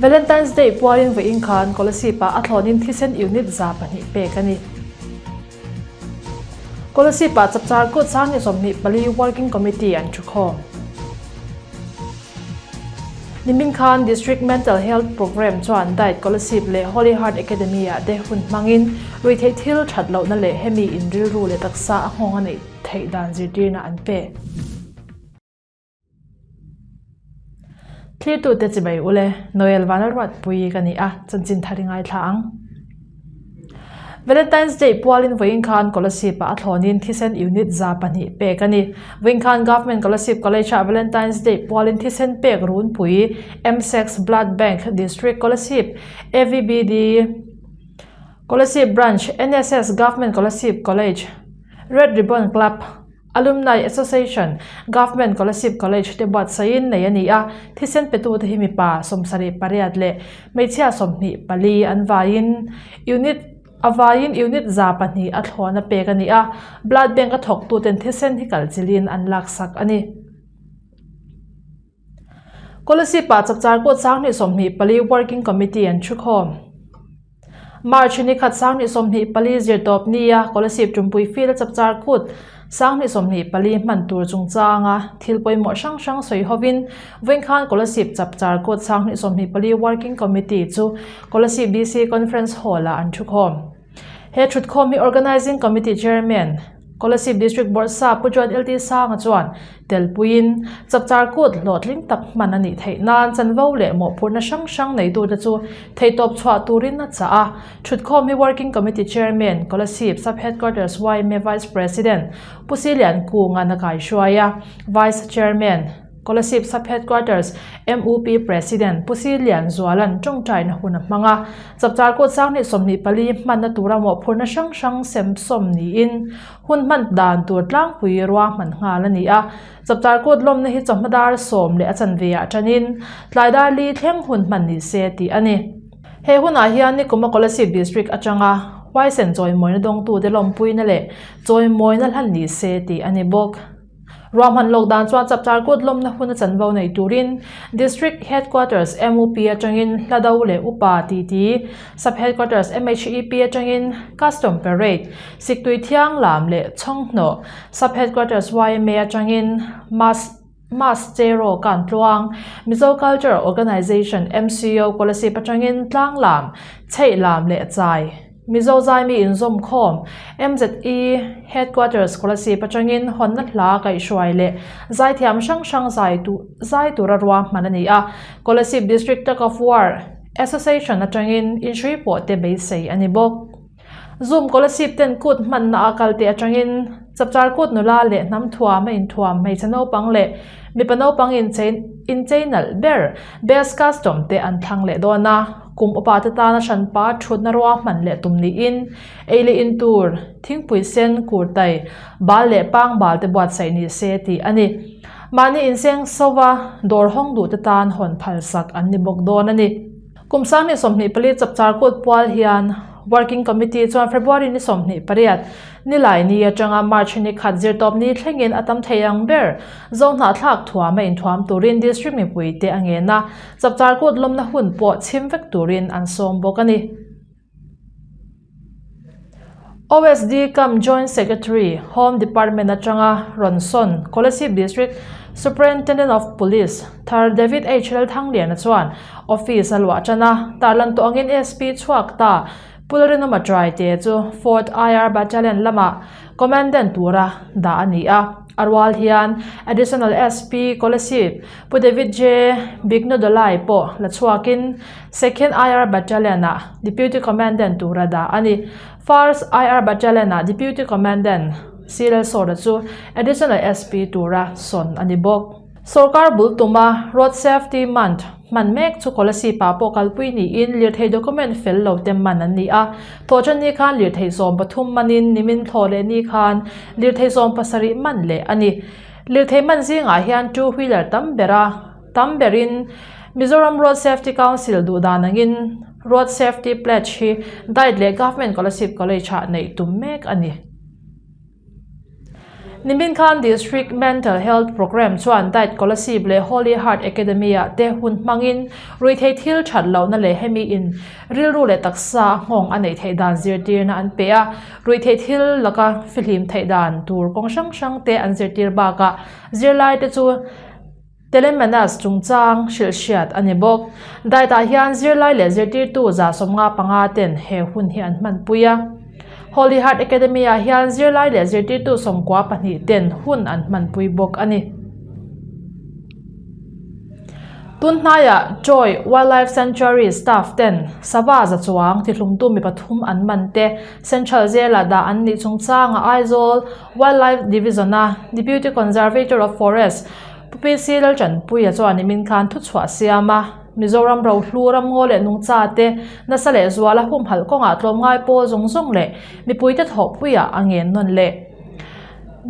Valentine's Day pualin vawiin khan Kolasib-ah a thlawnin thisen unit 200 pek a ni. Kolasib-ah chapchar kut 24 Working Committee an thukhawm. Nimin khan District Mental Health Programme chuan Diet Kolasib leh Holy Heart Academy-ah te hun hmangin ruihtheih thil that lohna leh hemi in rilru leh taksa a nghawng a neih theih dan zirtirna an pe. Thlirtute chibai ule, Noel Vanlalruatpui ka ni a, chanchin thar i ngaithla ang. Valentine's Day pualin vawiin khan Kolasib-ah a thlawnin thisen unit 200 pek a ni. Vawiin khan Government Kolasib College-ah Valentine's Day pualin thisen pek runpui MSEX Blood Bank District Kolasib AVBD Kolasib Branch NSS Government Kolasib College Red Ribbon Club Alumni Association, Government Kolasib College te buatsaihin nei a ni a, thisen petute hi mipa 78 leh hmeichhia 24 an vaiin unit a vaiin unit 200 a thlawn a pek a ni a, blood bank a thawktuten thisen hi kalchilhin an laksak a ni. Kolasib-ah chapchar kut 2024 Working Committee an thukhawm. March ni khat 2024 zirtawp nia Kolasib Tumpui Field-a chapchar kut 2024 hman tur chungchanga thil pawimawh hrang hrang sawi hovin vawinkhan Kolasib chapchar kut 2024 Working Committee chu Kolasib DC Conference Hall-ah an thukhawm. He thutkhawm hi Organising Committee Chairman, Kolasib District Bawrhsa Pu John LT Sanga chuan telpuiin chapchar kut hlawhtling tak hman a nih theih nan chanvo leh mawhphurhna hrang hrang neitute chu theihtawp chhuah turin a chah a. Thutkhawm hi Working Committee Chairman, Kolasib Sub-Headquarters yma Vice President Pu Silian Kunga'n a kaihruai a, Vice Chairman, Kolasib Sub-Headquarters MUP President Pu Si Lian Zuala'n tawngtaina hun a hmang a, chapchar kut 2024 hmanna tura mawhphurhna hrang hrang sem sawm niin hun hman dan tur tlangpui ruahman nghal a ni a. Chapchar kut lawmna hi chawhma dar sawm leh a chanve ah tanin tlai dar li thleng hun hman ni se tih a ni. He hunah hian Nikuma Kolasib District atanga huaisen chawimawina dawngtute lawmpuina leh chawimawina hlan ni se tih a ni bawk. Ruahman lawk dan chuan chapchar kut lawmna hun a chanvo nei turin District Headquarters MUP atangin Hlado leh Upa titi, Sub Headquarters MHEP atangin Custom Parade, Siktui Thianglam leh Chhawnghnawh, Sub Headquarters yma atangin Mass Mass Cheraw Kantluang, Mizo Culture Organisation MCO Kolasib atangin Tlanglam, Chheihlam leh Chai. Mizo zaimi inzawmkhawm, MZE Headquarters Kolasib atangin hawnna hla kaihhruai leh zaithiam hrang hrang zai zai tura ruahman a ni a. Kolasib District Tug of War Association atangin inhrui pawh te beisei a ni bawk. Zoom Kolasib ten kut hmanna a kalte atangin Chapchar kut nula leh hnam thuam a inthuam hmeichhe naupang leh mipa naupang inchei inchei nalh ber Best Custom te an thlang leh dawn a. Kum upa te tana hranpa thutna ruahman leh tum niin ei leh in tur, thingpui sen, kurtai, bal leh pangbal te buatsaih ni se tih a ni. Mahni inseng sova dawr hawng duh te tan hawn phalsak an ni bawk dawn a ni. Kum 2024 chapchar kut pual hian Working Committee chuan February ni 28, Nilai ni atanga March ni khat zirtawp ni thlengin a tam thei ang ber. Zohnahthlak thuam a inthuam turin District mipuite a ngen a, chapchar kut lawmna hun pawh chhim vek turin an sawm bawk a ni. OSD cum Joint Secretary, Home Department atanga rawn sawn Kolasib District Superintendent of Police thar David H Lalthangliana chuan office a luah tan a, tarlan tawh angin SP chhuak ta Pulrinawma Traite chu Fourth IR Battalion lamah Commandant tura dah a ni a. A rual hian Additional SP Kolasib Pu David J Bignodolai pawh la chhuakin Second IR Battalion-ah Deputy Commandant tura dah a ni. First IR Battalion-ah Deputy Commandant Cyril Sawra chu Additional SP tura sawn a ni bawk. Sorkar bul tuma Road Safety Month hman mek chu Kolasib-ah pawh kalpui niin lirthei document fel lo te man an ni a. Thawhṭan ni khan lirthei 13 manin nimin thlawh leh ni khan lirthei 17 man leh a ni. Lirthei man zingah hian two wheeler tam bera tam berin Mizoram Road Safety Council duh dan angin Road Safety Pledge hi diet leh Government Kolasib College-ah neih tum mek a ni. Nimin khan District Mental Health Programme chuan Diet Kolasib leh Holy Heart Academy-ah te hun hmangin ruihtheih thil that lohna leh hemi in rilru leh taksa a nghawng a neih theih dan zirtirna an pe a. Ruihtheih thil laka fihlim theih dan tur kawng hrang hrang te an zirtir bakah zirlaite chu Telemanas chungchang hrilh hriat a ni bawk. Diet-ah hian zirlai leh zirtirtu 155 ten he hun hi an hmanpui a. Holy Heart Academy-ah hian zirlai leh zirtirtu 92 ten hun an hmanpui bawk a ni. Tun hnaiah Joy Wildlife Sanctuary staff ten sava za chuang tihlumtu mi pathum an man te Central Jail-ah dah an nih chungchanga Aizawl Wildlife Division-a Deputy Conservator of Forest Pu PC Laltanpuia chuan nimin khan thuchhuah a siam a, Mizoram rohlu ramngaw leh nungcha te nasa leh zuala humhalh kawngah tlawmngai pawl zawng zawng leh mipuite thawhpuiah a ngen nawn leh.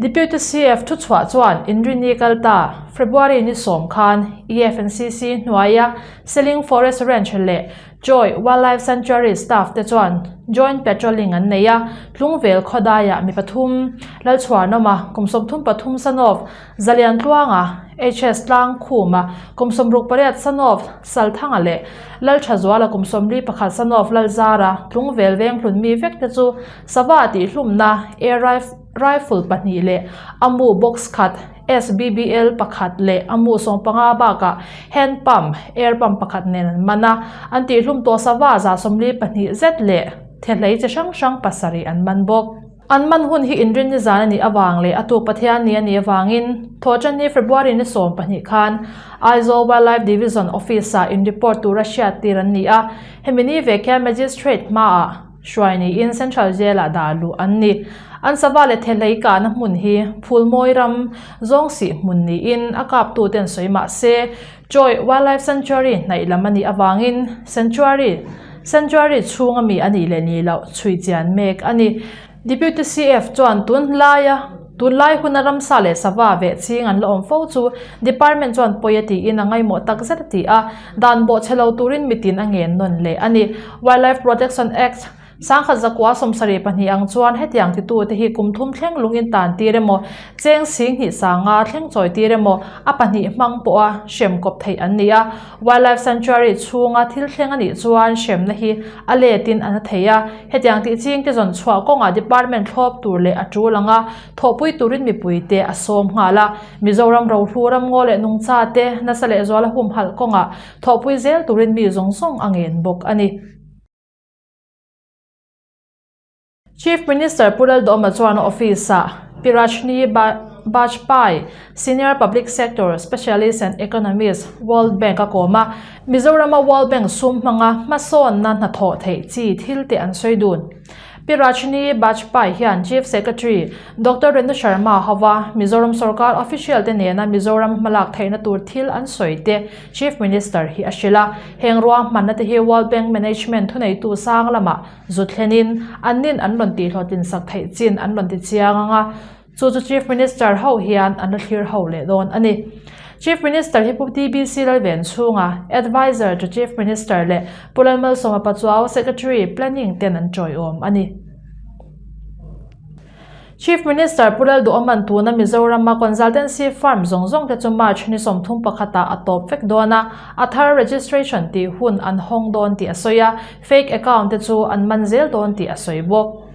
Deputy CF thuchhuah chuan Inrini kalta February ni sawm khan EFNCC hnuaia Seling Forest Ranch leh Joy Wildlife Sanctuary staff te chuan joint patrolling an nei a, Tlungvel khawdaiah mi pathum, Lalchhuarnawma, kum 33 Sanov, Zaliantluanga, HS Tlangkhuma, kum 68 Sanov, Salthanga leh Lalthazuala kum 41 Sanov Lalzara, Tlungvel Venghlun mi vek te chu sava tihhlumna air rifle pahnih leh a mu box khat, SBBL pakhat leh a mu 15 bakah hand pump, air pump pakhat nen an man a, an tihhlum tawh sava 42 zet leh thehlei chi hrang hrang pasarih an man bawk. An man hun hi inrinni zan a nih avang leh a tuk Pathian ni a nih avangin Thawhṭanni February ni 12 khan Aizawl Wildlife Division Office-ah in report tura hriattir an ni a, hemi ni vek hian Magistrate hmaah Hruai niin Central Jail-ah dah luh an ni. An sava leh thehlei kahna hmun hi Phulmawi ram zawngsih hmun niin a kaptuten sawi mah se, Chawi Wildlife Sanctuary hnaih lam a nih avangin Sanctuary Sanctuary chhunga mi a nih leh nih loh chhui chian mek a ni. Deputy CF chuan tun laia tunlai huna ramsa leh sava veh ching an la awm fo chu Department chuan pawi a tiin a ngaimawh tak zet a ti a, dan bawh chhe lo turin mitin a ngen nawn leh a ni. Wildlife Protection Act, 1972 ang chuan hetiang titute hi kum thum thleng lungin tan tir emaw, cheng sing hnih sanga thleng chawi tir emaw, a pahnih hmang pawha hrem kawp theih an ni a. Wildlife Sanctuary chhunga thil thleng a nih chuan hremna hi a letin a na thei a, hetiang tih chingte zawn chhuah kawngah department thlawp tur leh a tul anga thawhpui turin mipuite a sawm nghal a. Mizoram rohlu ramngaw leh nungcha te nasa lehzuala humhalh kawngah thawhpui zel turin mi zawng zawng a ngen bawk a ni. Chief Minister Pu Lalduhoma chuan a office-ah Pi Rajni Bajpai, Senior Public Sector Specialist and Economist, World Bank a kawm a, Mizorama World Bank sum hmanga hmasawnna hnathawh theih chi thil te an sawi dun. Pi Rajni Bajpai hian Chief Secretary Doctor Renu Sharma hova Mizoram sorkar official te nena Mizoram hmalak theihna tur thil an sawi te Chief Minister hi a hrilh a. Heng ruahmanna te hi World Bank Management thuneitu sang lamah Zu thlenin an nin an rawn tihhlawhtlin sak theih chin an rawn ti chiang ang a, chu chu Chief Minister ho hian an la thlir ho leh dawn a ni. Chief Minister hi Pu TBC Lalven chhunga Adviser to Chief Minister leh Pu Lalmalsawma Pachuau Secretary Planning ten an tawiawm a ni. Chief Minister Pu Lalduhawman tuna Mizorama consultancy firm zawng zawng te chu March ni 31 ah a tawp vek dawn a, a thar registration tih hun an hawng dawn tih a sawi a, fake account te chu an man zel dawn tih a sawi bawk.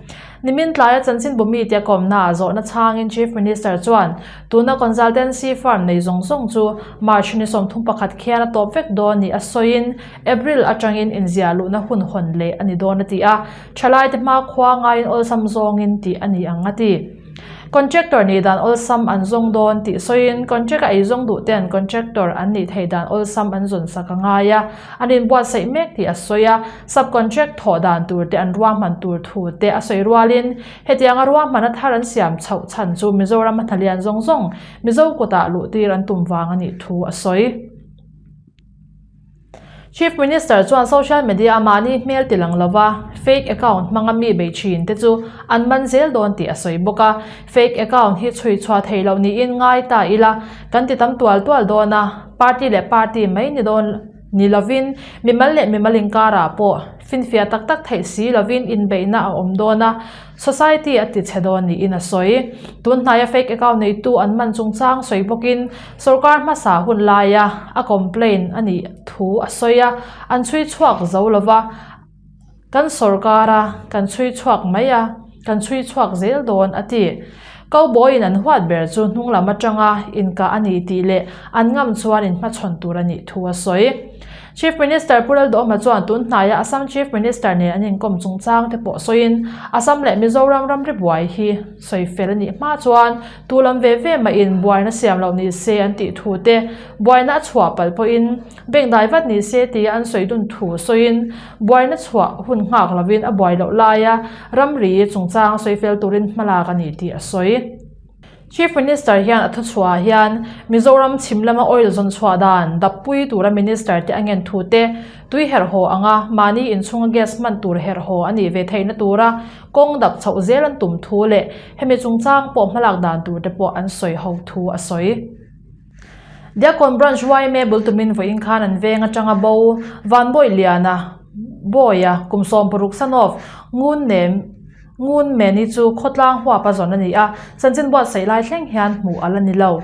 Nimin tlaia chanchinbu mite kawmnaah zawhna chhangin Chief Minister chuan tuna consultancy firm nei zawng zawng chu March ni 31 khian a tawp vek dawn ni a sawiin April atangin inziah luhna hun hawn leh a ni dawn a ti a, Thalaite hmakhua ngaiin awlsam zawngin tih a ni ang a ti. Contractor nih dan awlsam an zawng dawn tih sawiin contract a eizawng duh ten contractor an nih theih dan awlsam an zawn sak a ngai a, an inbuatsaih mek tih a sawi a, sub-contract thawh dan tur te an ruahman tur thu te a sawi rualin hetianga ruahmana thar an siam chhoh chhan chu Mizoram a hnalian zawng zawng Mizo kutah luhtir an tum vang a nih thu a sawi. Chief Minister chuan social media a mahni hmel ti lang lova fake account hmanga mi bei thin te chu an man zel dawn tih a sawi bawk a. Fake account hi chhui chhuah theih loh niin ngai ta ila kan ti tam tual tual dawn a, party leh party mai ni dawn Ni lovin, mimal leh mimal inkarah pawh finfiah tak tak theih si lovin inbeihna a awm dawn a, society a tichhe dawn niin a sawi. Tun hnaia fake account neitu an man chungchang sawi bawkin sorkar hmasa hun laia a complaint a nih thu a sawi a, an chhui chhuak zo lova, kan sorkar a, kan chhui chhuak mai a, kan chhui chhuak zel dawn a ti. Cowboy in an huat ber chu hnung lam atanga inkah a ni tih leh an ngam chuan inhmachhawn tur a nih thu a sawi. Chief Minister Pu Lalduhawma chuan tun hnaia Assam Chief Minister nen an inkawm chungchang te pawh sawiin Assam leh Mizoram ramri buai hi sawi fel a nih hma chuan tu lam ve ve mahin buaina siam loh ni se an tih thu te, buaina a chhuah palh pawhin Bank dai vat ni se tia an sawi dun thu sawiin buaina chhuah hun nghak lovin a buai loh laia ramri chungchang sawi fel turin hmalak a ni tih a sawi. Chief Minister hian a thuchhuah ah hian Mizoram chhim lama oil zawn chhuah dan dappui tura Minister te a ngen thu te, tui herh haw anga mahni inchhunga gas hman tur herh haw a nih ve theihna tura kawng dap chhoh zel an tum thu leh hemi chungchang pawh hmalak dan tur te pawh an sawi ho thu a sawi. Diakon Branch yma bul tumin vawiin khan an veng atanga bo Vanbawi Liana, Bawia, kum 60 Sanov, Ngun Nem, Ngun Meni chu khawtlang huap a zawn a ni a, chanchin buatsaih lai thleng hian hmuh a la ni lo.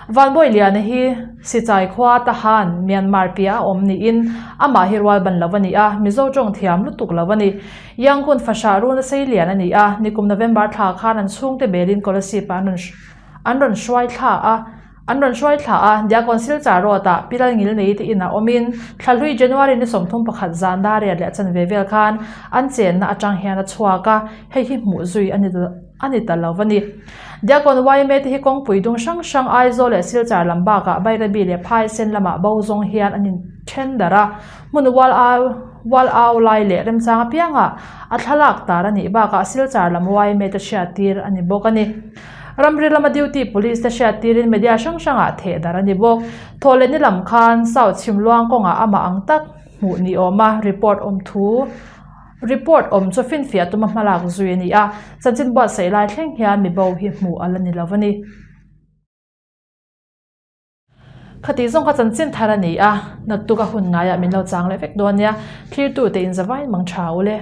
Vanbawi Liana hi Sichai khua Tahan, Myanmar piah a awm niin amah hi rual ban lo a ni a, Mizo tawng thiam lutuk lo a ni. Yangon Fahrah Runa Seilian a ni a, nikum November thla khan an chhungte belin Kolasib ah an rawn An rawn hruai thla a, an rawn hruai thla a, Diakon Silchar Road ah Pilal Ngilnei te inah awmin Thlahlui January ni 31 zan dar riat leh a chanve vel khan an chenna atang hian a chhuak a, hei hi hmuh zui a ni a ni ta lo a ni. Diakon yma te hi kawngpui dung hrang hrang Aizawl leh Silchar lam bakah Bairabi leh Phaisen lamah bo zawng hian an inthen darh a, hmun ual au ual au lai leh remchang apiangah a thlalak tar a nih bakah Silchar lam yma te hriattir a ni bawk a ni. Ramri lama duty police te hriat tirin media hrang hrangah theh darh a ni bawk. Thawhlehni lam khan South Chhimluang kawngah amah ang tak hmuh ni awma report awm thu report awm chu finfiah tuma hmalak zui a ni a, chanchin buatsaih lai thleng hian mibo hi hmuh a la ni lo a ni. Khatih zawng kha chanchin thar a ni a, naktuk a hun ngaiah min lo chang leh vek dawn nia, thlirtute inzavain mang tha u le.